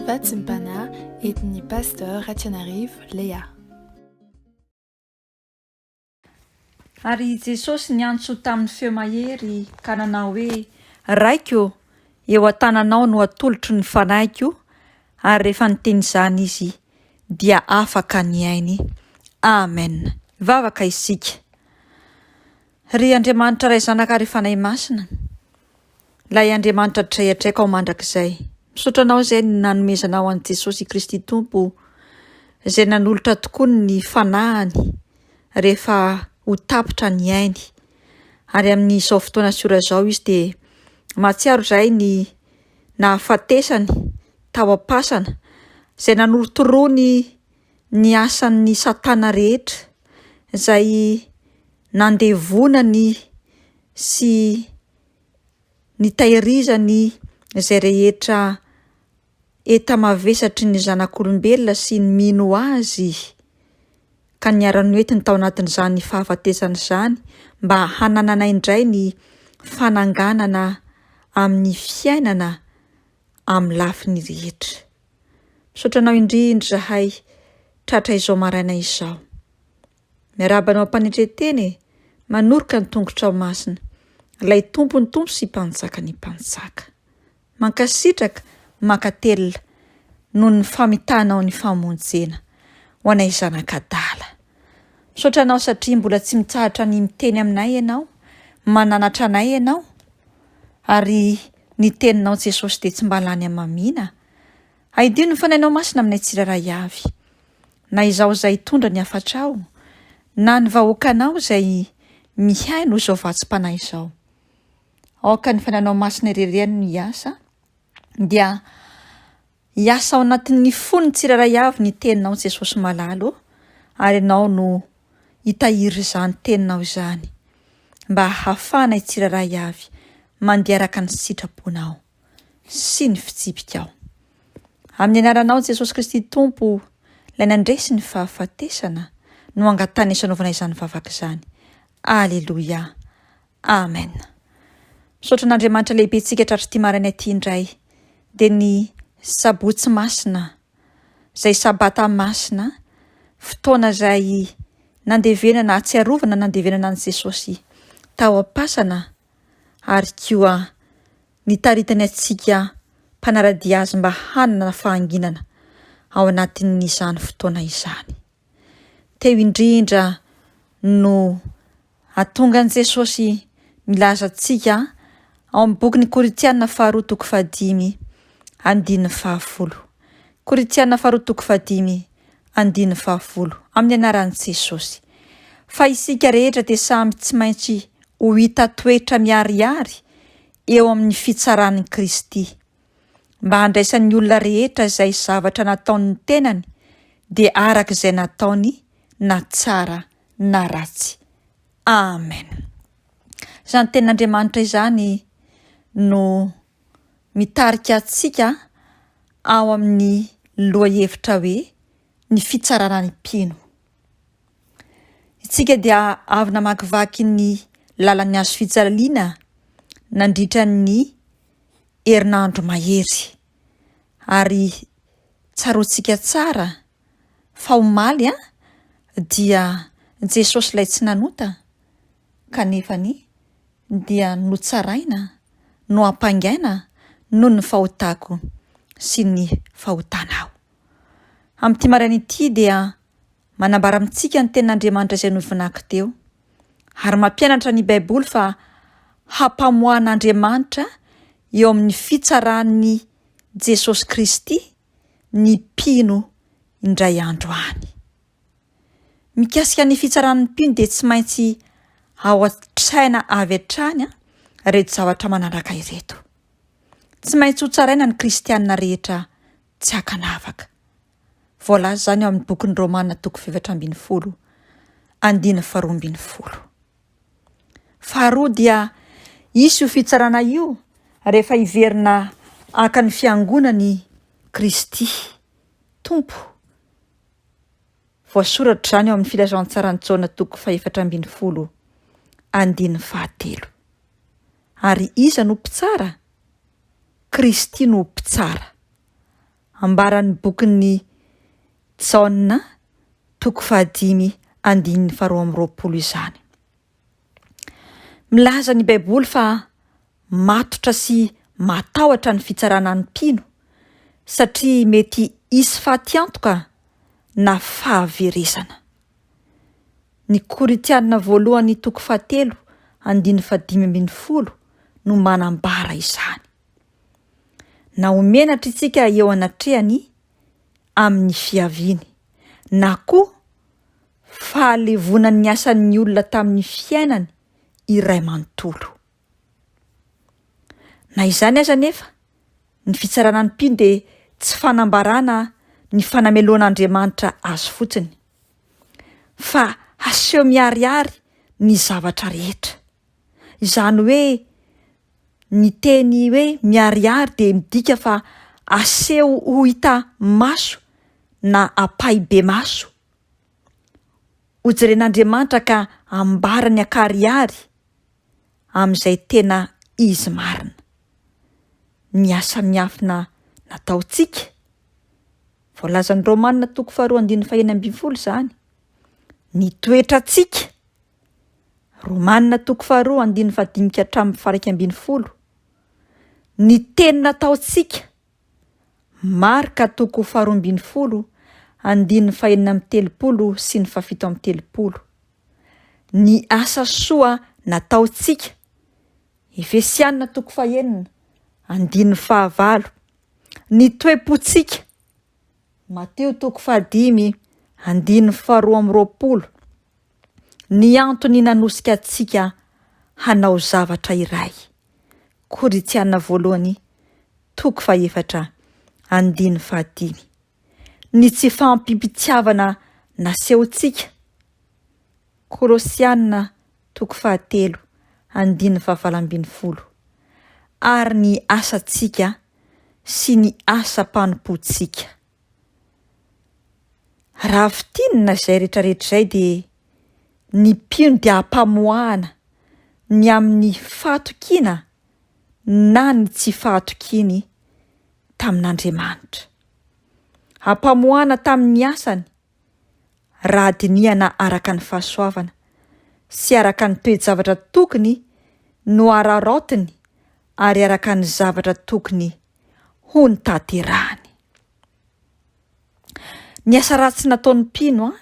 Vatsim-panahy entin'ny Pasteur Ratianarivo Léa. Ary Jesosy niantso tamin'ny feo mahery ka nanao hoe, Raiko ô, eo an-tananao no atolotro ny fanahiko, ary rehefa niteny izany Izy, dia afaka ny ainy. Amen. Hivavaka isika. Ry Andriamanitra Ray Zanaka ary Fanahy Masina, Ilay Andriamanitra hatrizay hatraiko ao mandrakizay. Misaotra Anao izay nanomezanao an'i Jesosy Kristy Tompo, izay nanolotra tokoa ny fanahiny rehefa ho tapitra ny ainy. Ary amin'izao fotoana sy ora izao Izy dia mahatsiaro izahay ny nahafatesany tao am-pasana, izay nanorotoroany ny asan'ny satana rehetra, izay nandevonany sy nitahirizany izay rehetra enta-mavesatry ny zanak'olombelona sy ny mino azy, ka niara-noentiny tao anatin'izany fahafatesana izany mba hananana indray ny fananganana amin'ny fiainana amin'ny lafiny rehetra. Misaotra anao indrindra izahay tratra izao maraina izao. Miarahaba anao am-panetren-tena e! Manoroka ny tongotrao masina, ilay Tompon'ny tompo sy Mpanjakan'ny mpanjaka. Mankasitraka, mankatelina noho ny famitahanao ny famonjena ho anay zanak'adala. Misaotra anao satria mbola tsy mitsahatra ny miteny aminay ianao, mananatra anay ianao, ary ny teninao Jesosy dia tsy mba lany hamamiana. Haidio ny Fanahinao Masina aminay tsirairay avy, na izaho izay hitondra ny hafatrao, na ny vahoakanao izay mihaino izao vatsim-panahy izao. Aoka ny Fanahinao Masina irery ihany no hiasa, dia hiasa ao anatin'ny fon'ny tsirairay avy ny teninao Jesosy malala ô, ary Ianao no hitahiry izany teninao izany mba hahafahanay tsirairay avy mandeha araka ny sitraponao sy ny fitsipikao. Amin'ny anaranao Jesosy Kristy Tompo, ilay nandresy ny fahafatesana, no angatahana sy anaovana izany vavaka izany. Aleloia. Amen. Misaotra an'Andriamanitra lehibe tsika tratr'ity maraina ity indray, dia ny sabotsy masina, izay sabata masina, fotoana izay nandevenana, ahatsiarovana nandevenana an'i Jesosy tao am-pasana ary koa nitaritany antsika mpanara-dia azy mba hanana fahanginana ao anatin'izany fotoana izany. Teo indrindra no hahatonga an'i Jesosy milaza antsika ao amin'ny bokin'ny Korintiana faharoa toko fahadimy andininy fahafolo. Korintiana faharoa toko fahadimy andininy fahafolo amin'ny anaran'i Jesosy. Fa isika rehetra dia samy tsy maintsy ho hita toetra miharihary eo amin'ny fitsaran'i Kristy, mba handraisan'ny olona rehetra izay zavatra nataon'ny tenany, dia araka izay nataony na tsara na ratsy. Amen. Izany tenin'Andriamanitra izany no mitarika antsika ao amin'ny lohahevitra hoe ny fitsarana ny mpino. Isika dia avy namakivaky ny lalan'ny hazo fijaliana nandritra ny herinandro mahery ary tsaroantsika tsara fa omaly dia Jesosy ilay tsy nanota kanefany dia notsaraina, nohampangaina noho ny fahotako sy ny fahotanao. Amin'ity maraina ity dia manambara amintsika ny tenin'Andriamanitra izay novinako teo ary mampianatra ny Baiboly fa hampamoahan'Andriamanitra eo amin'ny fitsaran'i Jesosy Kristy ny mpino indray andro any. Mikasika ny fitsaran'ny mpino dia tsy maintsy ao an-tsaina avy hatrany ireto zavatra manaraka ireto. Tsy maintsy hotsaraina ny kristianina rehetra tsy ankanavaka. Voalaza izany ao amin'ny bokin'ny Romana toko 14 andininy 12. Faharoa dia hisy io fitsarana io rehefa hiverina haka ny fiangonany Kristy Tompo. Voasoratra izany ao amin'ny Filazantsaran'i Jaona toko 14 andininy fahatelo. Ary iza no mpitsara? Kristy no mpitsara. Ambaran'ny bokin'ny Jaona toko fahadimy andininy faharoa amby roapolo izany. Milaza ny Baiboly fa matotra sy matahotra ny fitsarana ny mpino satria mety hisy fatiantoka na fahaverezana. Ny Korintiana voalohany toko fahatelo andininy fahadimy ambin'ny folo no manambara izany. Na ho menatra isika eo anatrehany amin'ny fiaviany, na koa fahalevonan'ny asan'ny olona tamin'ny fiainany iray manontolo. Na izany aza anefa, ny fitsarana ny mpino dia tsy fanambarana ny fanameloan'Andriamanitra azy fotsiny, fa haseho miharihary ny zavatra rehetra. Izany hoe ny teny hoe miharihary dia midika fa aseho ho hita maso na ampahibemaso. Hojeren'Andriamanitra ka ambarany an-karihary amin'izay tena izy marina. Ny asa miafina nataontsika, voalazan'ny Romana toko faharoa andininy fahenina ambin'ny folo izany, ny toetrantsika, Romana toko faharoa andininy fahadimy ka hatramin'ny faha-iraika ambin'ny folo, ny teny nataontsika, Marka toko faharoa ambin'ny folo andininy fahenina amby telopolo sy ny fahafito amby telopolo, ny asa soa nataontsika, Efesiana toko fahenina andininy fahavalo, ny toe-pontsika, Matio toko fahadimy andininy faharoa amby roapolo, ny antony nanosika antsika hanao zavatra iray, Korintiana voalohany toko fahefatra andininy fahadimy, ny tsy fahampiam-pitiavana nasehontsika, Kolosiana toko fahatelo andininy fahavalo ambin'ny folo, ary ny asantsika sy ny asam-panompoantsika. Raha fintinina izay rehetrarehetra izay dia ny mpino dia ampamoahana ny amin'ny fahatokiana na ny tsy fahatokiany tamin'Andriamanitra. Ampamoahana tamin'ny asany raha dinihana araka ny fahasoavana sy araka ny toe-javatra tokony nohararaotiny ary araka ny zavatra tokony ho notanterahany. Ny asa ratsy nataon'ny mpino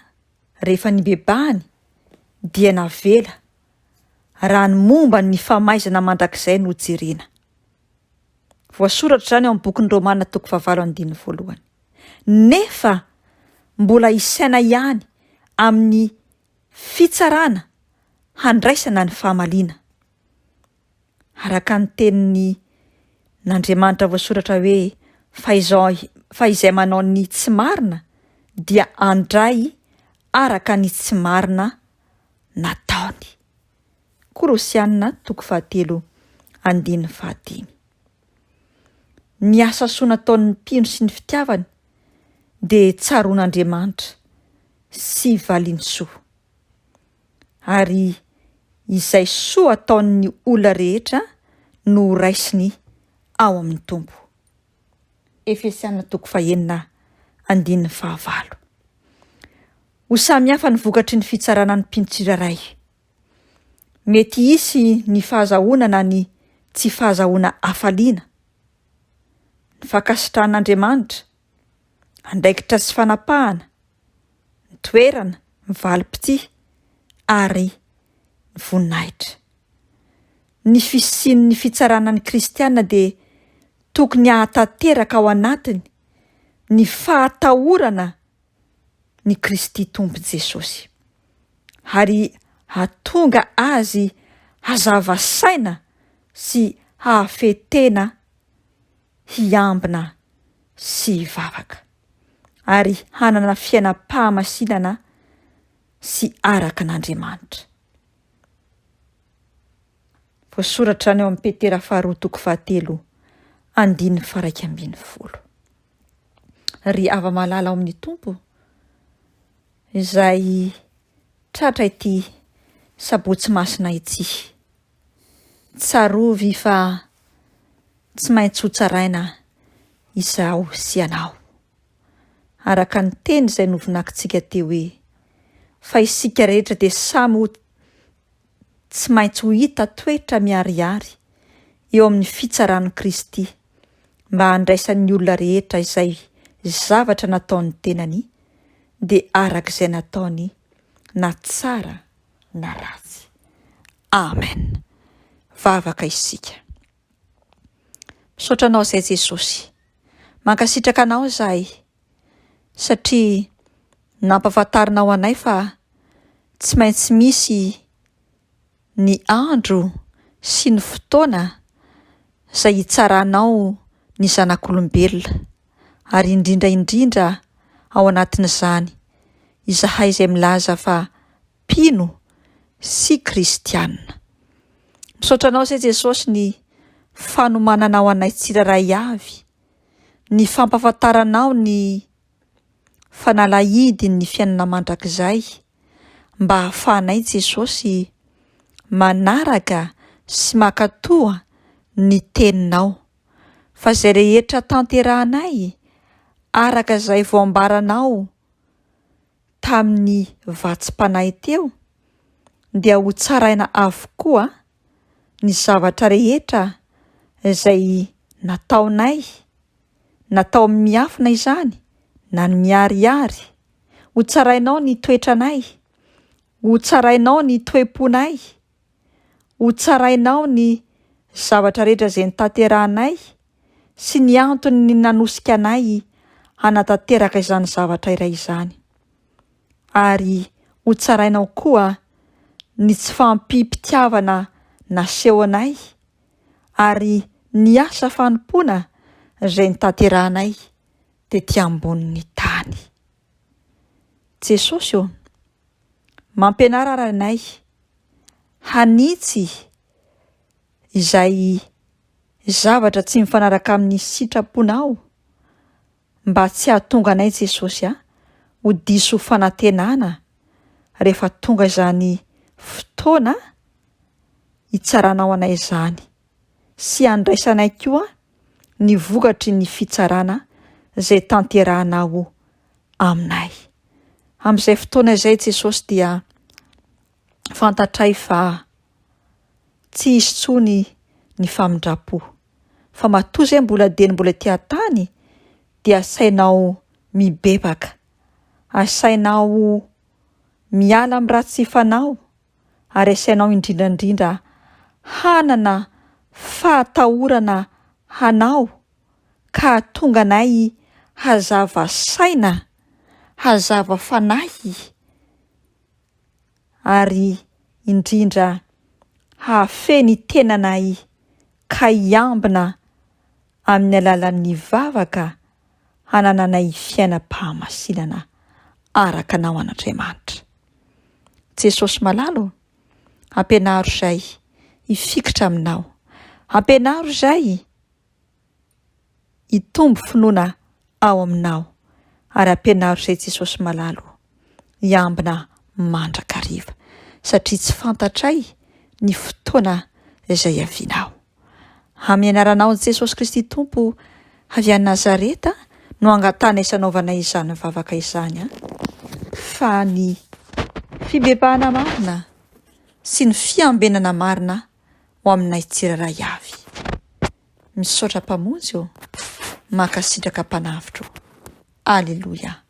rehefa nibebahany dia navela raha ny momba ny famaizana mandrakizay no jerena. Voasoratra izany ao amin'ny bokin'ny Romana toko fahavalo andininy voalohany. Nefa mbola isaina ihany amin'ny fitsarana handraisana ny fahamaliana. Araka ny tenin'ny n'Andriamanitra voasoratra hoe fa izao fa izay manao ny tsy marina dia handray araka ny tsy marina nataony. Kolosiana toko fahatelo andininy fahadimy. Ny asa soa nataon'ny mpino sy ny fitiavany dia tsaroan'Andriamanitra sy valiany soa. Ary izay soa ataon'ny olona rehetra no horaisiny ao amin'ny Tompo. Efesiana toko fahenina andininy fahavalo. Ho samy hafa ny vokatry ny fitsarana ny mpino tsirairay. Mety hisy ny fahazahoana na ny tsy fahazahoana hafaliana. Ny fankasitrahan'Andriamanitra, andraikitra sy fanapahana, ny toerana, ny valim-pitia ary ny voninahitra. Ny fisian'ny fitsarana ny kristiana dia tokony hahatanteraka ao anatiny ny fahatahorana ny Kristy Tompo Jesosy, ary hahatonga azy hazava saina sy hahafehy tena hiambina sy hivavaka, ary hanana fiainam-pahamasinana sy araka an'Andriamanitra. Voasoratra any ao amin'ny Petera faharoa toko fahatelo andininy faha-iraika ambin'ny folo. Ry hava-malala ao amin'ny Tompo, izay tratra ity sabotsy masina ity, tsarovy fa tsy maintsy ho tsaraina izaho sy ianao. Araka ny teny izay novonakintsika teo hoe, Fa isika rehetra dia samy ho tsy maintsy ho hita toetra miharihary eo amin'ny fitsaran'i Kristy, mba handraisan'ny olona rehetra izay zavatra nataon'ny tenany, dia araka izay nataony, na tsara na ratsy. Amen. Vavaka isika. Misaotra anao izay Jesosy. Mankasitraka anao izahay satria nampahafantarinao anay fa tsy maintsy misy ny andro sy ny fotoana izay hitsaranao ny zanak'olombelona ary indrindra indrindra ao anatin'izany izahay izay milaza fa mpino sy kristiana. Misaotra anao izay Jesosy ny fanomananao anay tsirairay avy, ny fampahafantaranao ny fanalahidin'ny fiainana mandrakizay mba hahafahanay Jesosy manaraka sy mankatoa ny teninao fa izay rehetra tanterahanay araka izay voambaranao tamin'ny vatsim-panahy teo dia ho tsaraina avokoa ny zavatra rehetra izay nataonay, natao miafina izany na ny miharihary, ho tsarainao ny toetranay, ho tsarainao ny toe-ponay, ho tsarainao ny zavatra rehetra izay notanterahanay sy ny antony nanosika anay hanatanteraka izany zavatra iray izany. Ary ho tsarainao koa ny tsy fahampiam-pitiavana nasehonay ary ny asa fanompoana izay notanterahanay tety ambonin'ny tany. Jesosy ô, mampianara ary anay hanitsy izay zavatra tsy mifanaraka amin'ny sitraponao mba tsy hahatonga anay Jesosy a ho diso fanantenana rehefa tonga izany fotoana hitsaranao anay izany sy handraisanay koa ny vokatry ny fitsarana izay tanterahanao aminay. Amin'izay fotoana izay Jesosy dia fantatray fa tsy hisy intsony ny famindram-po. Fa matoa izay mbola dieny mbola ety an-tany dia asainao mibebaka, asainao miala amin'ny ratsy fanao ary asainao indrindra indrindra hanana fahatahorana hanao ka hahatonga anay hazava saina, hazava fanahy. ary indrindra hahafehy ny tenanay ka hiambina amin'ny alalan'ny vavaka hanananay fiainam-pahamasinana araka Anao an'Andriamanitra. Jesosy malala ô, ampianaro izay hifikitra Aminao, ampianaro izay hitombo finoana ao aminao ary ampianaro izay Jesosy malala o, hiambina mandrakariva satria tsy fantatray ny fotoana izay hiavianao. Amin'ny anaranao Jesosy Kristy Tompo avy any Nazareta no angatahana sy anaovanay izany vavaka izany an, fa ny fibebahana marina sy ny fiambenana marina ho aminay tsirairay avy. Misaotra Mpamonjy ô! Mankasitraka Mpanavotra ô! Aleloia!